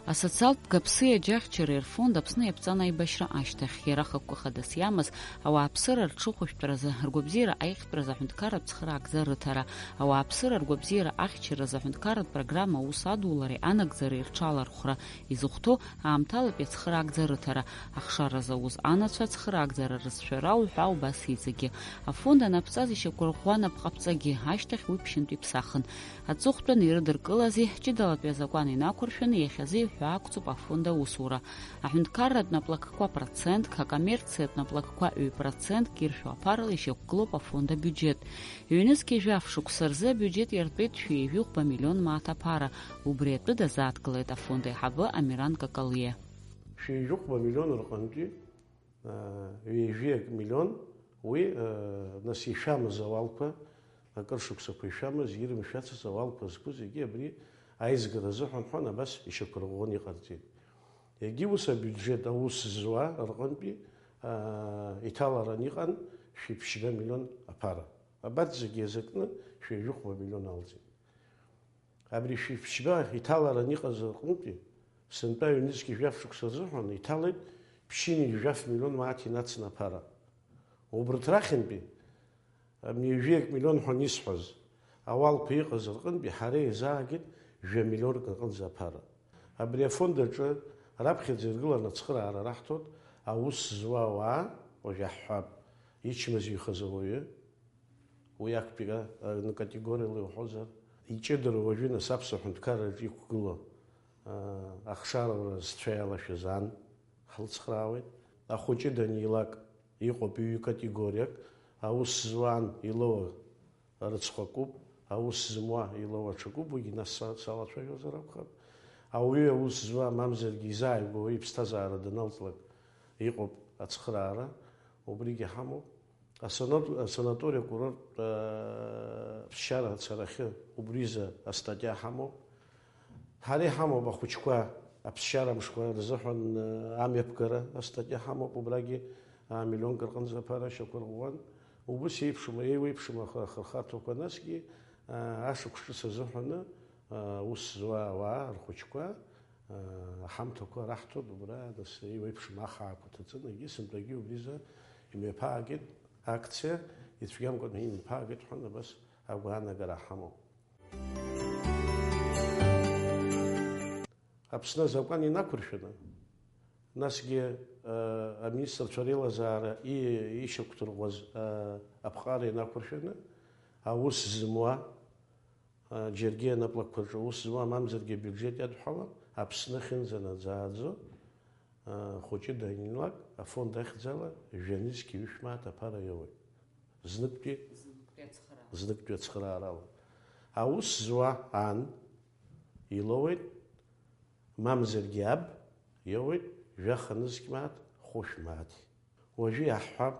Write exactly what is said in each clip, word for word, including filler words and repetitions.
Асоциалтә гаԥсыиа аџьаҳшьареи рфонд Аԥсны иаԥҵан аибашьра ашьҭахь, иара ахықәкы хадас иамаз, ауааԥсыра рҽыхәышәтәразы, ргәабзиара аихтәразы аҳәынҭқарратә цхыраагӡа рыҭара, ауааԥсыра ргәабзиара ахьчаразы аҳәынҭқарратә программа аус адулареи анагӡареи рҽалархәра, изыхәҭоу аамҭалатәи ацхыраагӡа рыҭара, ахшара зауз анацәа ацхыраагӡара рыцәшәара уҳәа убас иҵегьы. Афонд анаԥҵаз ишьақәырӷәӷәа напҟаԥҵагьы, ашьҭахь уи ԥшьынтә иԥсахын. Аҵыхәтәаны ирыдыркылази, ҷыдалатәи азакәан инақәыршәаны иахьазы иҳәаақәҵоуп афонд аусура. Аҳәынҭқарратә наплакқәа процентк, акоммерциатә наплакқәа ҩ-процентк иршәо аԥарала ишьақәгылоуп афонд абиуџьет. Ҩнызқьи жәаф шықәса рзы абиуџьет иартәеит шәи жәохәба миллион мааҭ аԥара. Убри атәы дазааҭгылеит афонд аиҳабы Амиран Какалиа. Шәи жәохәба миллион рҟынтәи ҩажәиак миллион, уи, нас ишәамыз ауалқәа, акыр шықәсақәа ишәамыз, ирымшәацыз ауалқәа зқәу зегьы абри аизгара азыҳәан ҳәа абас ишьақәырӷәӷәон иҟарҵеит. Егьи ус абиуџьет аус зуа рҟынтәи иҭаларан иҟан шәиԥшьба миллион аԥара. Абарҭ зегьы еизакны шәи жәохәба миллион алҵит. Абри шәиԥшьба иҭаларан иҟаз рҟынтәи, сынтәа ҩнызқьи жәаф шықәса рзыҳәан иҭалеит ԥшьынҩажәи жәаф миллион мааҭ инацын аԥара. Убарҭ рахьынтәи, абни ҩажәиак миллион ҳәа анисҳәаз, ауалқәа иҟаз рҟынтәи ҳара еизаагеит жәа миллионк рҟынӡа аԥара. Абри афонд аҿы раԥхьаӡа иргыланы ацхыраара раҳҭоит аус зуа ауаа, уажә иаҳҳәап, ичмазаҩхаз ауаҩы, уи актәи аҩны категориала иуҳәозар, иҷыдара уажәы нас аԥсуа ҳәынҭқарраҿы иқәгылоу, аа, ахшара зцәа иалашәаз ан ҳлыцхраауеит. Ахәыҷы данилак иҟоуп ҩ-категориак, аус зуа ан илоуа рыцхәакуп, аус зымуа илоуа ҽакуп, уигьы нас са-, салацәажәозар акәхап. Ауаҩы аус зуа, мамзаргьы изааигәоу иԥсҭазаара даналҵлак иҟоуп ацхыраара, убригьы ҳамоуп. Асанат-, асанаториа-курорттә, аа, ԥсшьара ацарахьы убризы астатиа ҳамоуп. Ҳара иҳамоуп ахәыҷқәа аԥсшьара мшқәа рзыҳәан, аа, амҩаԥгара астатиа ҳамоуп, убрагьы, аа, миллионк рҟынӡа аԥара шьақәырӷәӷәан. Убыс еиԥшым, еиуеиԥшым ахы-, ахырхарҭақәа насгьы, аа, ашықәс ҿыц азыҳәаны, аа, аус зуа ауаа рхәыҷқәа, аа, аҳамҭақәа раҳҭоит, убра, нас, еиуеиԥшым ахаақәа ҭаҵаны, егьи сынтәагьы убризы имҩаԥаагеит акциа, ицәгьамкәан имҩаԥаагеит ҳәа абас агәаанагара ҳамоуп. Аԥсны азакәан инақәыршәаны, насгьы, аа, аминистрцәа реилазаара и-, ишьақәдырӷәӷәаз, аа, аԥҟара инақәыршәаны, аус зымуа, џьаргьы анаплакқәа рҿы аус зуа, мамзаргьы абиуџьет иадҳәалан, Аԥсны ахьынӡанаӡааӡо, хәыҷы данилак, афонд ахьӡала жәа-нызқь ҩышә мааҭ аԥара иоуеит. Зныктәи, зныктәи ацхыраара. Зныктәи ацхыраарала. Аус зуа ан илоуеит, мамзаргьы аб иоуеит, жәаха-нызқь мааҭ хәышә мааҭ. Уажәы иаҳҳәап,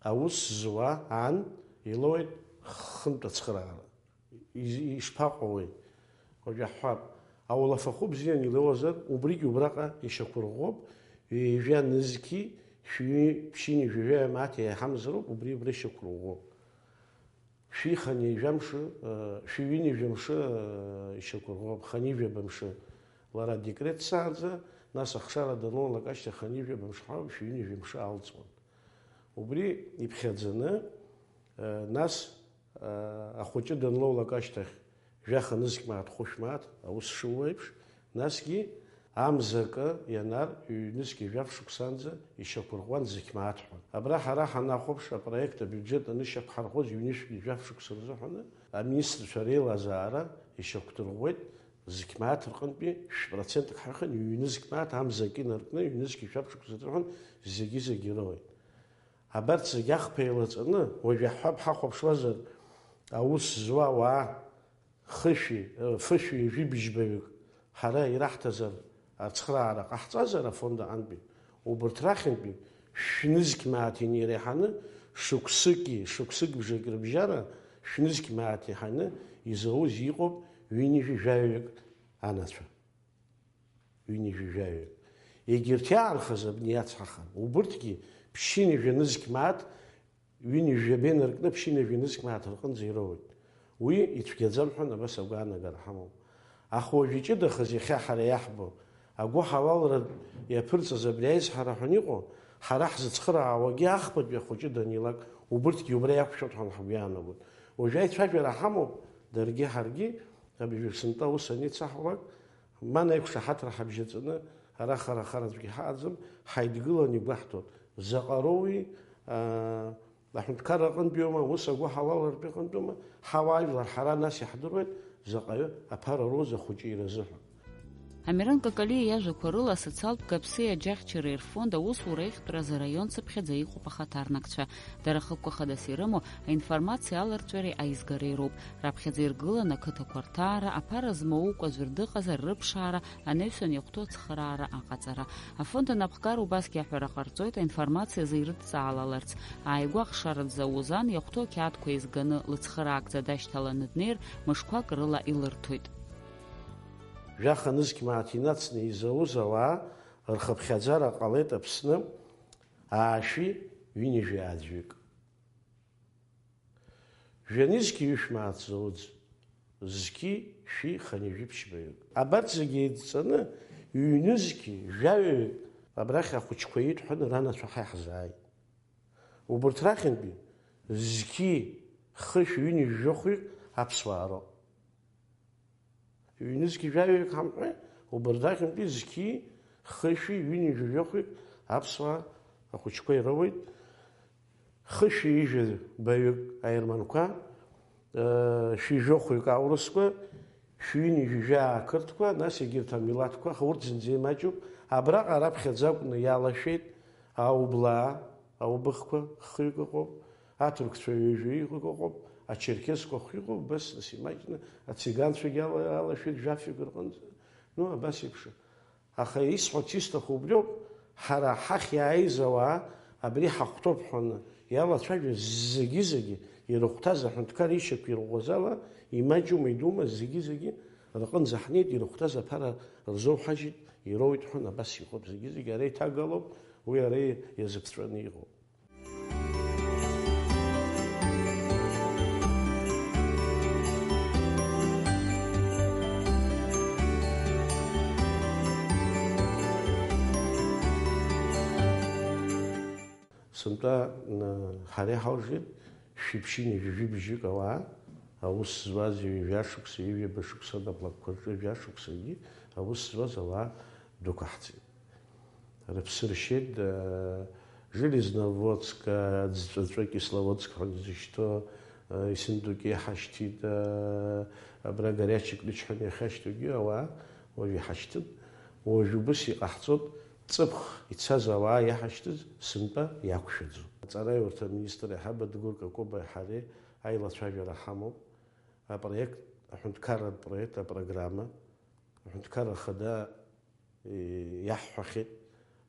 аус зуа ан илоуеит хынтә ацхыраара. Из-, ишԥаҟоу уи? Уажәы иаҳҳәап, ауалафахәы бзиан илоуазар, убригь убраҟа ишьақәырӷәӷәоуп, ҩажәа нызқьи шәи ԥшьыни жәаҩа мааҭ еиҳамзароуп, убри убра ишьақәырӷәӷәоуп. Шәи хынҩажәа мшы, э, шәи ҩынҩажәа мшы, э, ишьақәырӷәӷәоуп, хынҩажәаба мшы. Лара адекрет цаанӡа, нас ахшара данлалак ашьҭахь хынҩажәаба мшы ҳәа шәи ҩынҩажәа мшы алҵуан. Убри иԥхьаӡаны, э, нас, э, ахәыҷы данлоулак ашьҭахь, жәаха нызқь мааҭ, хәышә мааҭ, аус шыуа еиԥш, насгьы амза акы ианар, ҩнызқь жәаф шықәсанӡа ишьақәырӷәӷәан зқь мааҭ ҳәа. Абра ҳара ҳанахәаԥш, апроект абиуџьет анышьақәҳарӷәӷәаз ҩнышәкгьы жәаф шықәса рзыҳәаны, аминистрцәа реилазаара ишьақәдырӷәӷәеит, зқь мааҭ рҟынтәи шә-процентк ҳахын, ҩнызқь мааҭ амза акы инаркны, ҩнызқь жәаф шықәса рзыҳәан зегьы-зегьы роуеит. Абарҭ зегь ахԥа еилаҵаны, уажә иаҳҳәап, ҳахәаԥшуазар, аус зуа ауаа хышәи, э, фышәи жәибжьбаҩык ҳара ираҳҭазар, ацхыраара ҟаҳҵазар афонд аҟынтәи, убарҭ рахьынтәи шәнызқь мааҭ инеиреиҳаны, шықәсыки шықәсыкбжаки рыбжьара шәнызқь мааҭ иаҳаны изауз иҟоуп ҩынҩажәи жәаҩык анацәа. Ҩынҩажәи жәаҩык. Егьырҭ иаанхаз абни иацҳахан. Убырҭгьы ԥшьынҩажәа нызқь мааҭ, ҩынҩажәа бенаркны ԥшьынҩажәа нызқь мааҭ рҟынӡа ироуеит. Уи ицәгьаӡам ҳәа абас агәаанагара ҳамоуп. Аха уажә иҷыдахаз иахьа ҳара иаҳбо, Агәыҳалалратә иаԥырҵаз абри аизҳара ҳәа иҟоу, ҳара ҳзыцхыраауагьы ахԥатәи ахәыҷы данилак, убырҭгьы убра иақәшәоит ҳәа ҳгәы иаанагоит. Уажәы аицәажәара ҳамоуп, даргьы ҳаргьы, абыржәы сынтәа аус аницаҳулак, ма аиқәшаҳаҭра ҳабжьаҵаны, ара хара-хараӡәгьы ҳаҟаӡам, ҳаидгыланы игәаҳҭоит. Заҟа роуи, аа, Аҳәынҭқарра аҟынтәиоума, ус агәыҳалалратә иҟынтәиоума, ҳауаажәлар ҳара нас иаҳдыруеит, заҟаҩы аԥара роуз ахәыҷы иразыҳәа. Амиран Какалиа иажәақәа рыла, асоциалтә каԥсеи аџьаҳчареи рфонд аусура ихтәразы араион цыԥхьаӡа иҟоуп ахаҭарнакцәа. Дара хықәкы хадас ирымоу аинформациа аларҵәареи аизгареи роуп. Раԥхьаӡа иргылан ақыҭақәа рҭаара, аԥара змоукәа аӡәыр дыҟазар рыԥшаара, анаҩсан иахәҭоу ацхыраара аҟаҵара. Афонд анапхгара убасгьы аҳәара ҟарҵоит аинформациа зирыдҵаалаларц. Ааигәа ахшара дзауз ан иахәҭоу ақьаадқәа еизганы лыцхыраагӡа дашьҭаланы днеир, мышқәак рыла илырҭоит. Жәаха нызқь мааҭ инацны изауз ауаа рхыԥхьаӡара ҟалеит Аԥсны аашәи ҩынҩажәи аӡәҩык. Жәанызқьи ҩышә мааҭ зауз, зқьи шәи хынҩажәи ԥшьбаҩык. Абарҭ зегьы еидҵаны, ҩнызқьи жәаҩаҩык абрахь ахәыҷқәа иеит ҳәаны ранацәа ҳа иаҳзааит. Убарҭ рахьынтәи зқьи хышә ҩынҩажәи жәохәҩык аԥсуаа роуп. Ҩнызқь жәаҩаҩык ҳамҳәеи, убарҭ рахьынтәи зқьи хышәи ҩынҩажәи жәохәҩык аԥсуаа ахәыҷқәа ироуеит. Хышәи ҩажәи баҩык аерманқәа, шәи жәохәҩык аурысқәа, шәи ҩынҩажәи жәаа ақырҭқәа, нас егьырҭ амилаҭқәа, аха урҭ зынӡа имаҷуп. Абраҟа раԥхьаӡа акәны иалашәеит аублаа, аубыхқәа хҩык ыҟоуп, аҭырқәцәа ҩажәаҩык ыҟоуп, ачерқьесқәа хҩык ыҟоуп, убас нас имаҷны ациганцәагьы ала-, алашәеит жәафҩык рҟынӡа. Ну, абас еиԥш. Аха исҳәарц исҭаху убриоуп, ҳара ҳахь иааиз ауаа абри ҳахәҭоуп ҳәа иалацәажәоз зегьы-зегьы ирыхәҭаз аҳәынҭқар ишьақәирӷәӷәаз ала, имаҷума, идума, зегьы-зегьы рҟынӡа ҳнеит, ирыхәҭаз аԥара рзоуҳажьит, ироуит ҳәа абас иҟоуп зегьы-зегьы, ара иҭагалоуп, уи ара иазыԥҵәаны иҟоуп. Сынтәа, н-, ҳара иҳалжит шәиԥшьыни жәаҩа бжьык ауаа, аус зуаз ҩажәа шықәса, ҩажәа шықәса аблокқәа рҿы ҩажәа шықәсагьы аус зуаз ауаа дәықәаҳҵеит. Рыԥсы ршьеит, э, Железноводск, э, ӡҵәаҵәы Кисловодск ҳәа изышьҭоу, э, исындук иҳашьҭит, э, абра Горячий Ключ ҳәа иахьашьҭоугьы ауаа уажә иҳашьҭын. Уажә убыс иҟаҳҵоит, ҵыԥх ицаз ауаа иаҳашьҭыз сынтәа иақәшәаӡом. Аҵараиурҭа аминистр аиҳабы Дгәыр Какобаи ҳареи аилацәажәара ҳамоуп. Апроект, аҳәынҭқарратә проект, апрограмма, аҳәынҭқарра ахада иаҳҳәахьеит,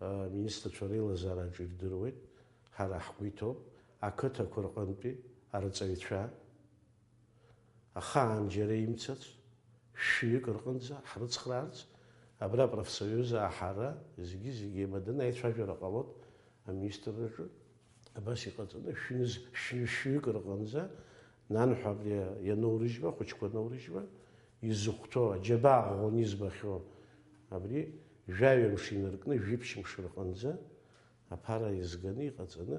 аминистрцәа реилазаараҿы ирдыруеит, ҳара ҳгәы иҭоуп, ақыҭақәа рҟынтәи арҵаҩцәа, ахаан џьара имцац, шәҩык рҟынӡа ҳрыцхраарц, абра апрофсоиузаа ҳара, зегьы-зегьы еимаданы аицәажәара ҟалоит аминистрраҿы. Абас иҟаҵаны, шәныз-, шәи-, шәҩык рҟынӡа, нанҳәа абри ианоурыжьуа, ахәыҷқәа аноурыжьуа, изыхәҭоу, аџьабаа ӷәӷәаны избахьоу, абри жәаҩа мшы инаркны, жәиԥшь мшы рҟынӡа аԥара иазганы иҟаҵаны,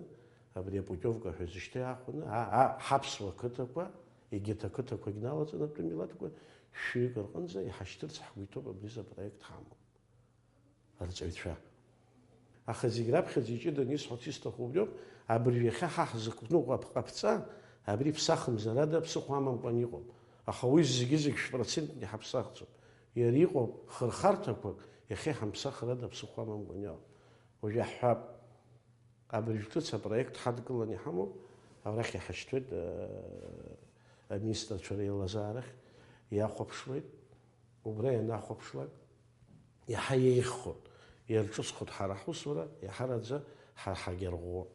абри апутиовка ҳәа изышьҭоу иаахәаны, а, а, ҳаԥсуа қыҭақәа, егьырҭ ақыҭақәагь налаҵаны, атәым милаҭқәа, шәҩык рҟынӡа иҳашьҭырц ҳгәы иҭоуп, абри изы апроект ҳамоуп. Арҵаҩцәа. Аха зегь раԥхьаӡа иҷыданы исҳәарц исҭаху убриоуп, абыржә иахьа ҳа ҳзықәныҟәо аԥҟаԥҵа, абри ԥсахымзарада ԥсыхәа амамкәан иҟоуп. Аха уи зегьы-зегь шә-процентны иҳаԥсахӡом. Иара иҟоуп хырхарҭақәак, иахьа иҳамԥсахрада ԥсыхәа амамкәан иҟоуп. Уажә иаҳҳәап, абыржә ҿыц апроект ҳадкыланы иҳамоуп, арахь иҳашьҭуеит, э, аминистрцәа реилазаарахь иахәаԥшуеит. Убра ианахәаԥшлак, иаҳа иеиӷьхон, иарҿыцхон ҳара ҳусура, иаҳараӡа ҳара ҳагьарӷәӷәон.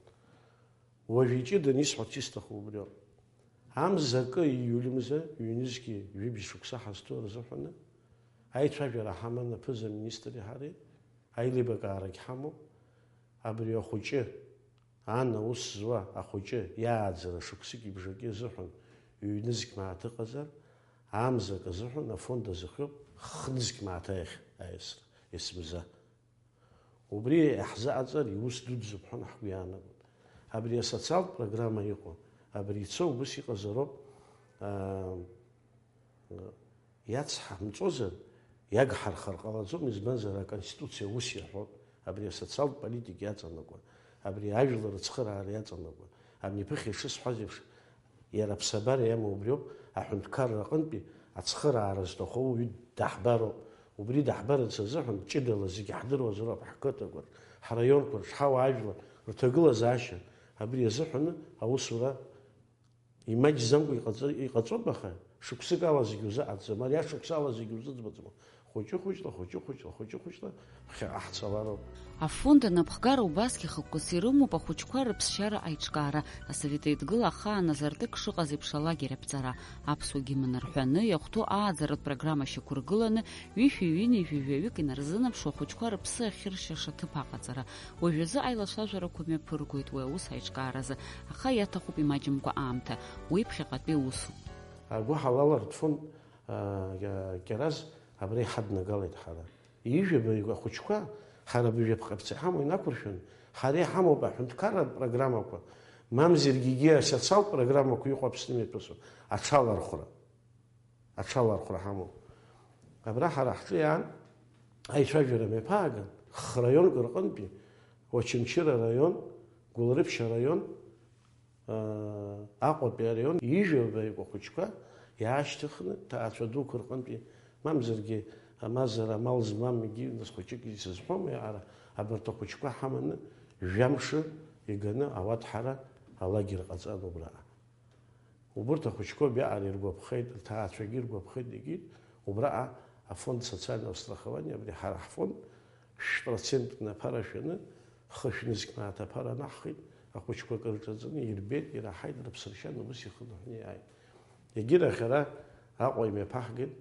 Уажә иҷыданы исҳәарц исҭаху убриоуп. Амза акы, ииуль мза, ҩнызқьи ҩыбжь шықәса ҳазҭоу рзыҳәаны аицәажәара ҳаман аԥыза-министри ҳареи, аилибакаарагь ҳамоуп. Абри ахәыҷы, ан аус зуа ахәыҷы иааӡара шықәсыки бжаки азыҳәан ҩнызқь мааҭ ыҟазар, амзак азыҳәан афонд азыхиоуп хнызқь мааҭ аиаҳәара. есымза. Убри иаҳзыҟаҵар иус дуӡӡоуп ҳәа ҳгәы иаанагоит. Абри асоциалтә программа иҟоу, абри ицо убыс иҟазароуп, аа, иацҳамҵозар, иагҳархар ҟалаӡом, избанзар, Аконституциа ус иаҳәоит, абри асоциалтә политика иаҵанакуа, абри ажәлар рыцхыраара иаҵанакуа, абни ԥыхьа ишысҳәаз еиԥш, иара аԥсабара иамоу убриоуп, аҳәынҭқарра аҟынтәи ацхыраара зҭаху уаҩы даҳбароуп. Убри даҳбарц азыҳәан ҷыдала зегьы ҳдыруазароуп, ҳқыҭақәа рҿы, ҳраионқәа рҿы, ҳауаажәлар рҭагылазаашьа, абри азыҳәаны аусура имаҷӡамкәа иҟаҵа-, иҟаҵоуп, аха шықәсык ала зегьы узыҟаҵаӡом, ари ашықәс ала зегьы узыӡбаӡом. Хәыҷы-хәыҷла, хәыҷы-хәыҷла, хәыҷы-хәыҷла ԥхьаҟа ҳцалароуп. Афонд анапхгара убасгьы хықәкыс ирымоуп ахәыҷқәа рыԥсшьара аиҿкаара, Асовет Еидгыла ахаан азартык шыҟаз еиԥш алагер аԥҵара, аԥсуа гимн рҳәаны, иахәҭоу ааӡаратә программа шьақәыргыланы, ҩышәи ҩынҩажәи жәаҩык инарзынаԥшуа ахәыҷқәа рыԥсы ахьыршьаша ҭыԥ аҟаҵара. Уажәазы аилацәажәарақәа мҩаԥыргоит уи аус аиҿкааразы, аха иаҭахуп имаҷымкәа аамҭа, уи ԥхьаҟатәи усуп. Агәыҳалалратә фонд, аа, Кьараз абра иҳаднагалеит ҳара. Ҩажәаба ахәыҷқәа, ҳара абыржәы аԥҟаԥҵа иҳамоу инақәыршәаны, ҳара иҳамоуп аҳәынҭқарратә программақәа, мамзаргьы егьи асоциалтә программақәа иҟоу Аԥсны мҩаԥысуа аҽалархәра. Аҽалархәра ҳамоуп. Абра ҳара ҳҿы иаан аицәажәара мҩаԥааган, храионк рҟынтәи, Очамчыра араион, Гәылрыԥшь араион, Аҟәатәи араион ижәабаҩык ахәыҷқәа иаашьҭыхны, ҭаацәа дуқәа рҟынтәи, мамзаргьы, амазара амал змам, егьи нас хәыҷык исызҳәом, иаара абарҭ ахәыҷқәа ҳаманы, жәамш иганы ауаҭәҳара алагер ҟаҵан убраҟа. Убырҭ ахәыҷқәа убриаҟара иргәаԥхеит, рҭаацәагьы иргәаԥхеит, егьи убраҟа афонд социального страхования, абри ҳара ҳфонд, шә-процентк наԥарашәаны, хышә нызқь мааҭ аԥара анаҳхит, ахәыҷқәа акы рҿаҵаны ирбеит, ираҳаит, рыԥсыршьан, убыс ихынҳәны иааит. Егьирахь ара Аҟәа имҩаԥаҳгеит,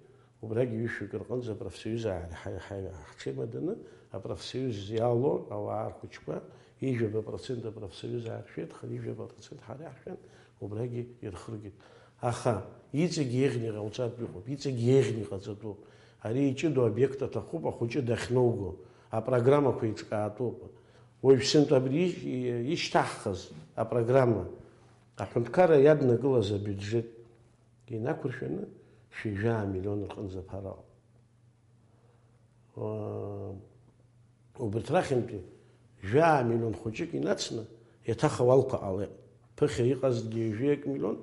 убрагь ҩышәҩык рҟынӡа апрофсоюз ааи-, ҳа-, ҳа-, ҳҽеимаданы, апрофсоюз иалоу ауаа рхәыҷқәа, ижәаба процент апрофсоюз ааршәеит, хынҩажәаба процент ҳара иаҳшәан, убрагьы ирхыргеит. Аха иҵегь еиӷьны иҟауҵартә иҟоуп, иҵегь еиӷьны иҟаҵатәуп. Ари иҷыдоу обиект аҭахуп ахәыҷы дахьноуго, апрограммақәа еиҿкаатәуп. Уажә сынтә абри ишьҭаҳхыз апрограмма, аҳәынҭқарра иаднакылаз абиуџьет инақәыршәаны шәи жәаа миллион рҟынӡа аԥара ауп. Убырҭ рахьынтәи жәаа миллион хәыҷык инацны, еиҭах ауалқәа ҟалеит. Ԥыхьа иҟазгьы ҩажәи акы миллион,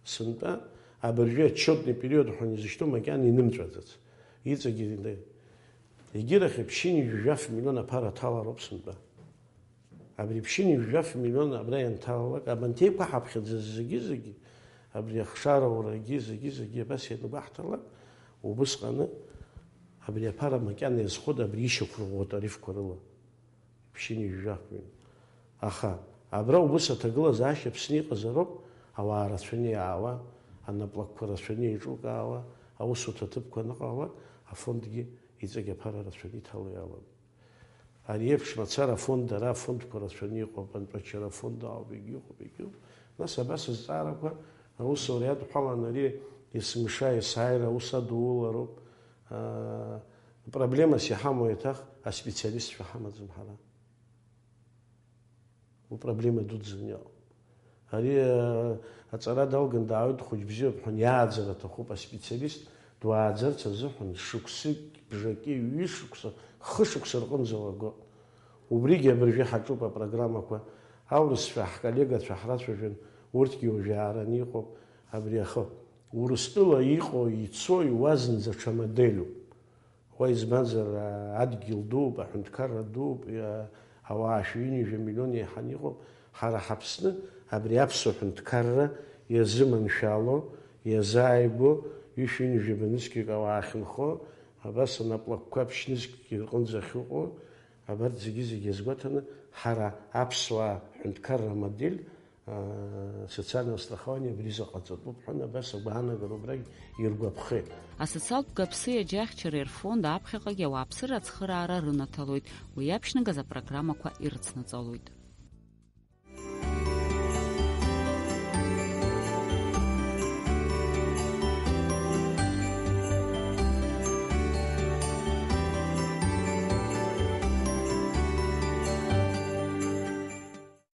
сынтәа абыржәы отчетный период ҳәа изышьҭоу макьана инымҵәаӡац. Иҵегьы, егьирахь ԥшьынҩажәи жәаф миллион аԥара аҭалароуп сынтәа. Абри ԥшьынҩажәи жәаф миллион абра ианҭалалак, абанҭ еиқәаҳаԥхьаӡаз зегьы-зегьы, абри ахшара урагьы зегьы-зегьы абас иангәаҳҭалак, убысҟаны абри аԥара макьана иазхода абри ишьақәырӷәӷәо атарифқәа рыла? Ԥшьынҩажәи жәаф миллион. Аха абра убыс аҭагылазаашьа Аԥсны иҟазароуп, ауаа рацәаны иаауа, анаплакқәа рацәаны еиҿукаауа, аусуҭа ҭыԥқәа аныҟалалак, афондгьы иҵегь аԥара рацәаны иҭало иалагоит. Ари еиԥш мацара афонд, ара афондқәа рацәаны иҟоуп, анҵәачара афонд ауп, егьыҟоуп, егьыҟоуп. Нас абас азҵаарақәа аусура иадҳәалан, ари есымша есааира аус адуулароуп. Аа, проблемас иҳамоу еиҭах аспециалистцәа ҳамаӡам ҳара. Упроблема дуӡӡаны иҟоуп. Ари, э, аҵара далган даауеит, хәыҷ бзиоуп ҳәа иааӡара аҭахуп, аспециалист дуааӡарц азыҳәан шықәсык, бжаки, ҩышықәса, хышықәса рҟынӡа уагоит. Убригьы абыржәы ҳаҿуп апрограммақәа, аурысцәа, ҳколлегацәа ҳрацәажәан, урҭгьы уажәы аараны иҟоуп, абри ахы. Урыстәыла иҟоу, ицо, иуа зынӡа ҽа моделуп. Уа избанзар, адгьыл дууп, аҳәынҭқарра дууп, иа-, ауаа шәи ҩынҩажәа миллион еиҳаны иҟоуп. Ҳара ҳаԥсны абри аԥсуа ҳәынҭқарра иазыманшәало, иазааигәо, ҩышәи ҩынҩажәи нызқьҩык ауаа ахьынхо, абас анаплакқәа ԥшь нызқьҩык рҟынӡа ахьыҟоу, абарҭ зегьы-зегьы иазгәаҭаны, ҳара аԥсуаа ҳәынҭқарра амодель, аа, социального страхования абри заҟаҵатәуп ҳәа абас агәаанагара убрагь иргәаԥхеит. Асоциалтә гаԥсеи аџьаҳшьареи рфонд аԥхьаҟагьы ауааԥсыра ацхыраара рынаҭалоит, уи аԥшьнагаз апрограммақәа ирыцнаҵалоит.